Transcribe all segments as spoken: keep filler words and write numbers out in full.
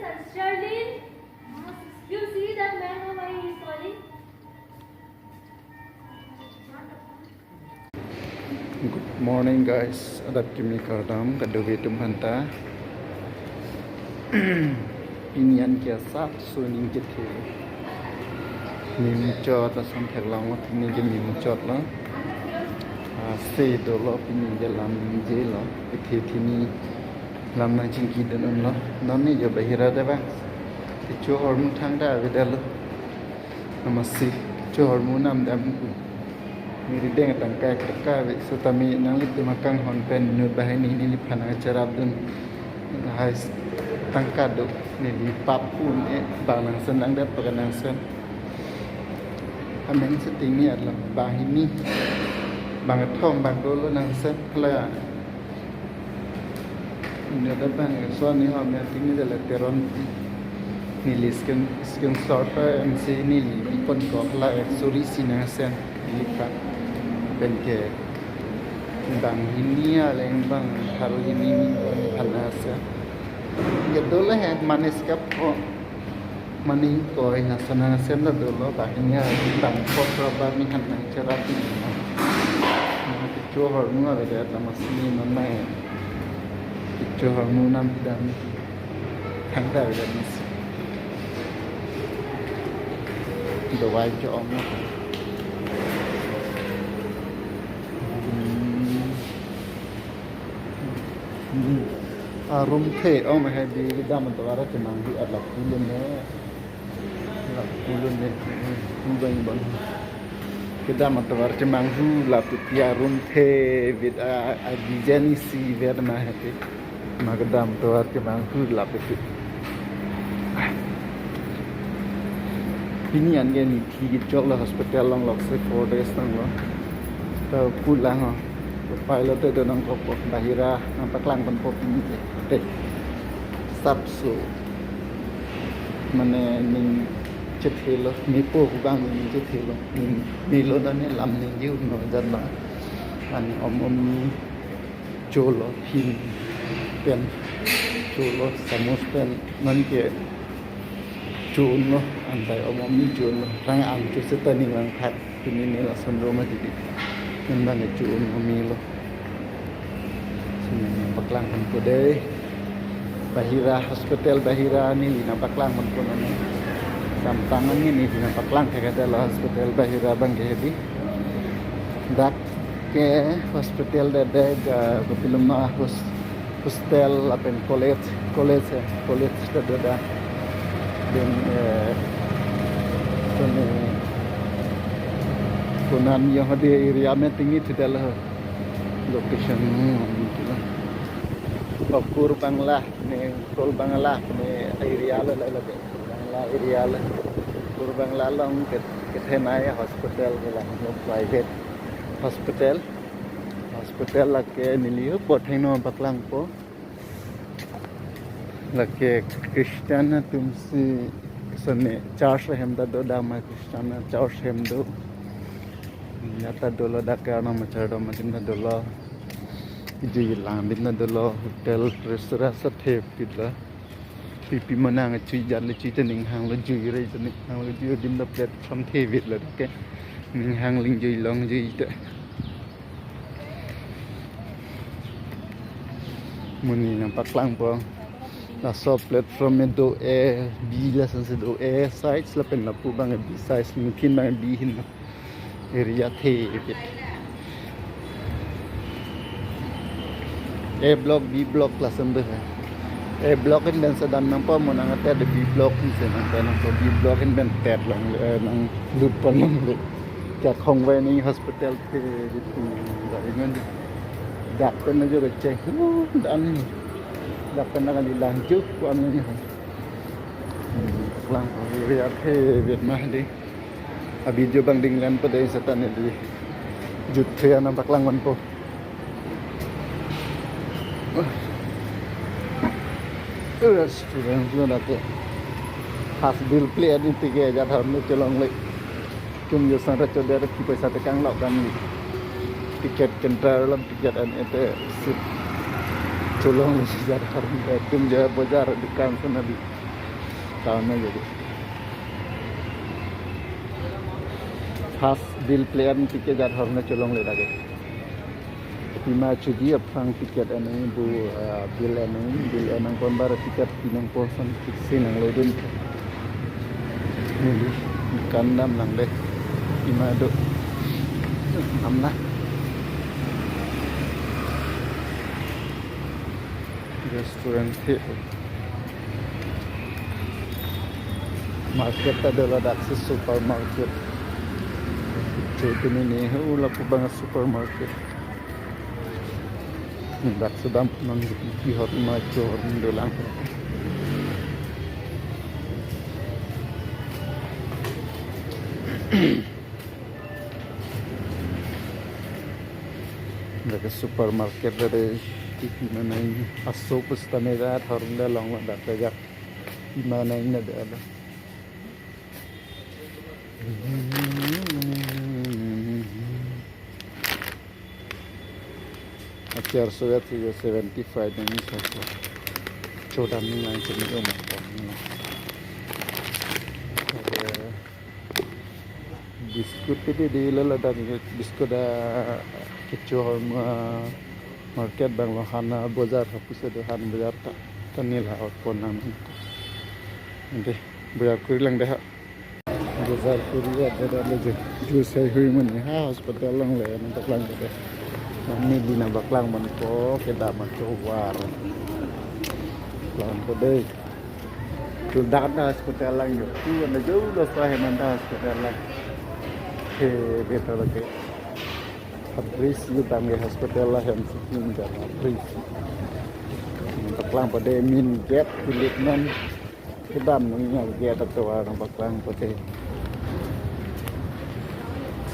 Charlene, you see that man over here is calling? Good morning, guys. Adap kimi kardom kadokave atum aphanta. Pini an ke asapso ning kethe. Nimchot ason theklong lo, pini ke nimchot lo. Ah, se dolo, pini ke lam je lo. Kethe thini lam nangchingki dun lo. Non ne jo bahira de bang. Kecho ahormu thangta avedetlo. Amatsi kecho ahormu nam dam ku. Neli deng tangka kaka ve setame nanglitum akanghon pen inut banghini neliphan nangcherap dun. Lahai tangka do, neli pap un-e, bang nangsen nangdet pakan nangsen. Amen setame atlo banghini, bangkethom bang dolo nangsen la. Neli dak bang son ni ho, men ting ni jala Teron. Neli skin, screenshot, eh, M C neli ipon ko la, eh, suri si nangsen neli ka. Pen ke banghini aleng bang thar hini ni pon phan nangsen. Ya dolo he manis kap ko. Mane ingkoi nangsen nangsen ta dolo, banghini abang pok raba mi han nangcherap ni. Mane kecho ahormu avedet amatsi non nai. Kecho ahormu nam dam thangta avedet amatsi. Dawai cho-ong. Hmm. Hmm. Arum the, oh, mahai di kedam atovar kemanghu, ah, lapu lone. Lapu lone. Hmm, bang bang. Kedam atovar kemanghu, lapu pi arum the, vet a, a design isi vet mahai. Ma kedam atovar kemanghu, lapu pi. Pini an ke neli thi kechok lo hospital along, lok se four days nang lo. To pulang ho. To pilot te do nangkokpo, bahira nangpaklang ponpo pini ke. Te. Asapso. Mane ning chethe lo, mepo pu bang ning chethe lo. Ning melo na ne lam ning jiu no jan na. Mane om om ni cholo, phin pen cholo, samus pen non ke cho-un lo, antai om om ni cho-un lo, rang ang cho seta ning langphat, pini ne lason ro ma titi. Non bang ke cho-un lo melo. Sini nangpaklang ponpo dei. Bahira, hospital bahira neli nangpaklang ponpo nani. Samtang ani neli nangpaklang thekthedetlo hospital bahira bang ke hedi. Dak ke hospital dede, ga kopiloma hos-, hostel lapen college, college, eh, college ta do dak. Then, eh, kone, konan yo hadi area me ting ni thudal ho. Location, hmm, gitu lah. Oh, Kur Bangla, ne Kur Bangla, ne area lo, lo, lo, Bangla area lo. Kur Bangla along ke, kethe nai hospital ke la, no private hospital. Hospital lake neli apot heno paklangpo. Lake Christian atum si sene church ahem ta do, dama Christian church ahem do. Ya ta dolo dak ke arnam achar dom adim ta dolo. Ijui lang adim ta dolo, hotel, restaurant sa thepit lo. Pipi manang achui jan le chui ta ning hang lo jui re, ta ning hang lo jui adim ta platform thepit lo dak ke. Ning hang ling jui long jui ta. Monit nangpaklangpo. Laso platform me do A, B lason si do, A size lapen lapu bang B size, mungkin bang B hin. Area thepit. A block, B block lason do he. A block in ben sedam nangpo, mo nang ate B block in se nang ate nangpo, B block in ben tet long, eh, nang lut pon long le. Kya khongvai ni hospital ke gitu, dari ngan. Dak pen ajo kecek. Uh, dan ni. Dak pen nang kali lang juk kuan ni. Hmm, lang area thepit mah di. Abi jo bang ding len pada seta neli jutria nangpaklang ponpo. Eh, student pun dak ke. Has bill play ani ticket ajat harus chelong le. Tum jo sang ra choder ki paisa tekang lok dan ni. Ticket counter alam ticket an ete seat chelong le ajat harus tum jo bojar dukan sana di. Town na jadi. First bill play an ticket jat horna cholongle lake. Pima chudi aphrang ticket ane bu, ah, bill ane, bill anang pon bar ticket pinang posan fixing nanglo dun. Neli kandam nang deh. Pima do. Amna. Restaurant he. Market ta dolo, daksi supermarket. Itu ini nih, ula kubang supermarket. Dak sedang nang di hor ma jor dolang. Dak supermarket dari di mana ini? Aso pus tame dak horong da long dak kajak. Di mana ini ada ada. Achair suet si seventy five ini satu. Chodam ni lain sini um. Biscuit tadi di lala dan biscuit da kecho ma market bang lo hana bazar ha pusa do hana bazar ta tanil ha kon nang. Ante bazar kuri lang deh ha. Bazar kuri ada ada le je. Jus hai hui mani ha hospital lang le nang paklang deh. Nang ni di nang paklang man ko kedam ma chowar. Lang ko deh. Tu dak ta hospital lang jo. Tu anda jo lo sa he man ta hospital lang. He betul lagi. Habris lu tang ke hospital la hem sikin jan habris. Paklang pade main gate kulit non. Kedam nang gate atau orang paklang pade.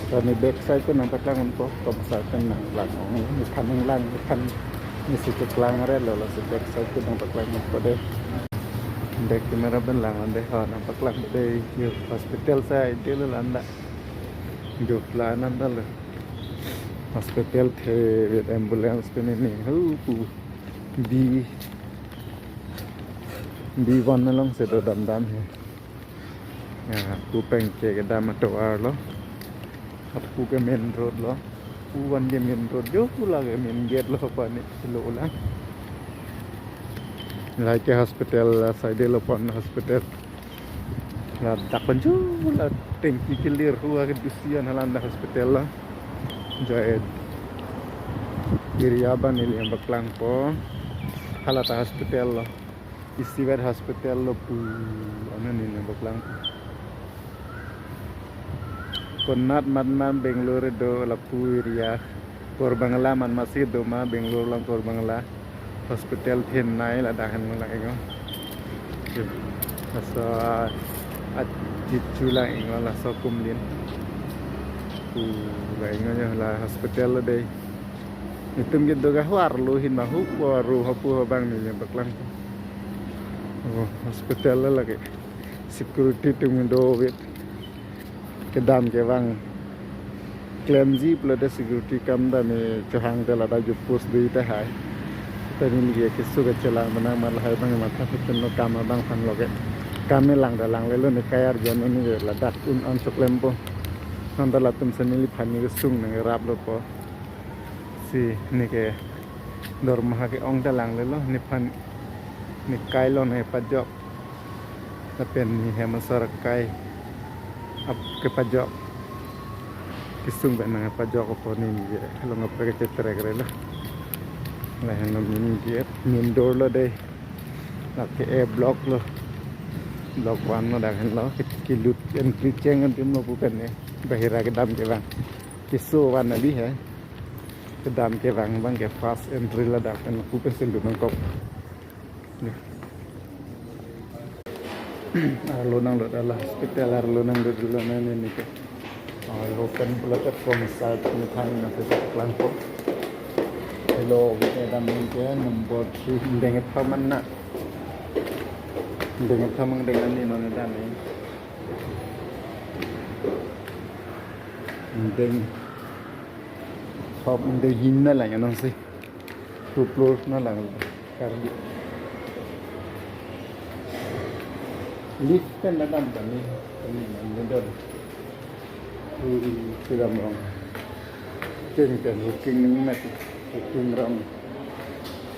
Kami back side tu nang paklang untuk top side tu nang lang. Ini pan nang lang, ini pan ini si paklang re lo, lo si back side tu nang paklang pade. Dek kamera ben lang ande ha nang paklang pade. Yo hospital side dia lo landa. Jo plan anda lo. Hospital the ambulance ke ni ni. Hu pu. B, B one along si do dam dam he. Ya, pu pen ke kedam atovar lo. Pu ke main road lo. Pu one ke main road jo pu lake main gate lo pa ni lo lang. Lahai ke hospital side lo pon hospital. Ladak penju la tengki kelir hua ke dusian halanda hospital la. Jai area bang neli yang paklang po. Halata hospital lo. Isivet hospital lo pu anu neli yang paklang po. Konat man man Bangalore do lapu area. Korbangla man masi do ma Bangalore lang Korbangla. Hospital thin nai ladak hen lang ingo. Laso ajichu lang ingo laso kumlin. Pu lang ingo la hospital lo dei. Itum ke doga huar lo hin ma hu ko ru hapu habang ni yang paklang. Oh, hospital lo lagi. Security tum do wit. Kedam kevang klemji pulote security kam dam ni chohang te ladak jupus dui te hai. Tadi ni ke kesu ke chelang menang malah hai bang matha putun no kam abang phan loge. Kam ni lang da lang lelo ni kayar jon ni ke ladak un an choklem po. Nanda latum seni li phan ni kesung nang rap lo po. Si ni ke dormaha ke ong da lang lelo ni phan ni kai lo ni pajok. Lapen ni hem asar kai ap kepajok. Kesung pen nang pajok apor ni je long apre ke chetrek re lo. Lahen lo main gate, main door lo dei. Lake A block lo. Block one lo dak hen lo. Ke-, kelut entry cheng an tim lo pu pen ne. Bahira kedam kevang. Keso van abi he. Kedam kevang bang ke first entry ladak pen pu pen si lut nangkok. Arlo nanglut ala hospital arlo nanglut lo nani ni ke. Arlo pen pulote from side ni thang na pe klangpo. Hello, kita dam ni ke number three, deng thaman na. Deng thamang deng ani non dam ni. Deng top deng hin na lang non si. Two floor na lang Karbi. Lift pen adam kami, kami nang nidor. Ui, kedam rong. Keng pen, keng nang met, keng rong.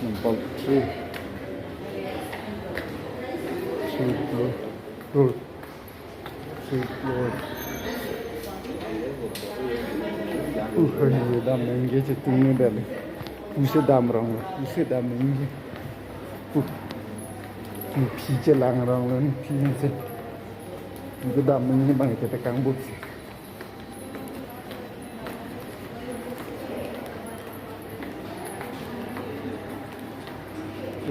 Number three. Three floor. Road. Three floor. Uh, kedam nangji chitung ni dali. Musi dam rong, musi dam nangji. Uh. Phi chelang rong lo, phi si. Kedam nangji bang ite tekang but si.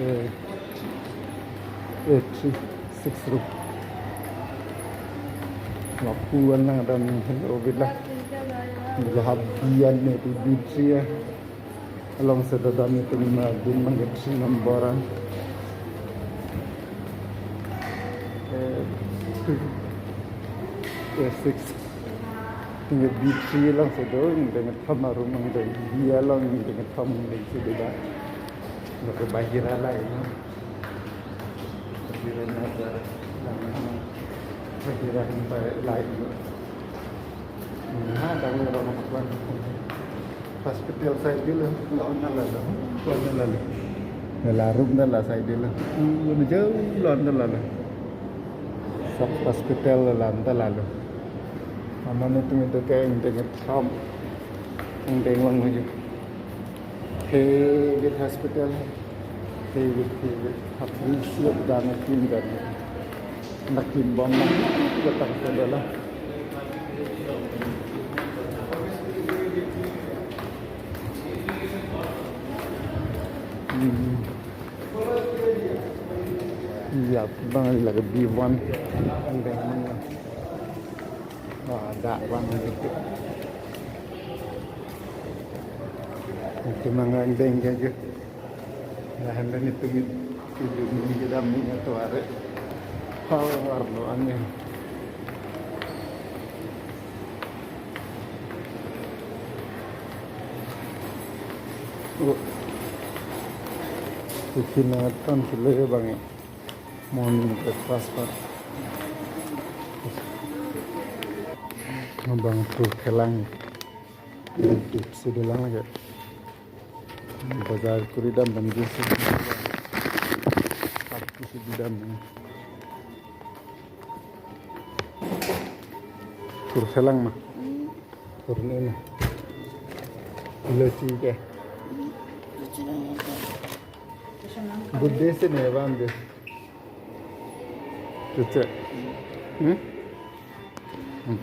Eh, eh, three, six room. Lapu an lang dan hello villa. Lahap bian ne di B three ya. Along se dadam itu lima din mangge three number an. Eh, two. Eh, six. Tinggal B three along se do, tinggal thom arum ang do. Dia along tinggal thom ang do se do da. Lo ke bahira lai, no? Bahira na da, lang, bahira na lai, no? Ha, dang lo rong kwan. Hospital side dilo, lo na la lo. Kwan na la lo. La room na la side dilo. Lo jauh lo na la lo. Sub hospital la na la lo. Aman itu itu ke ingdeng thom. Ingdeng lang aja. Private hospital. Private, private. Hap isi dan akin dan. Nakin bom na. Kita tak ada lah. Hmm. Iya, bang lagi B one. Ingdeng mana? Wah, ada bang gitu. Itu mang ingdeng aja. Nah, hendak itu mit, itu mit kedam ni atau are. Hal warna aneh. Oh. Bikin nonton sila ya bang ya. Morning breakfast pak. Abang tuh kelang. Itu sudah lang ya. Bazar kuri dam dam jisi. Aku si dam. Kur selang ma. Kur ni ma. Ilo si ke. Buddhist ne bang de. Cucek. Hmm? Hmm.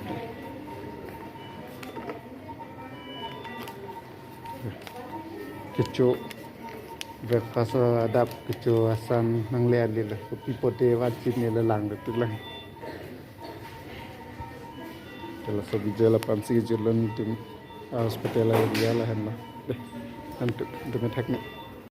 Kecho breakfast adap kecho asan nangle ali lo. Kopi pote vachin ne lo lang betul lang. Kalau sobi jela pansi jelon tim hospital area lahen lo. Deh, antu, antu methak ni.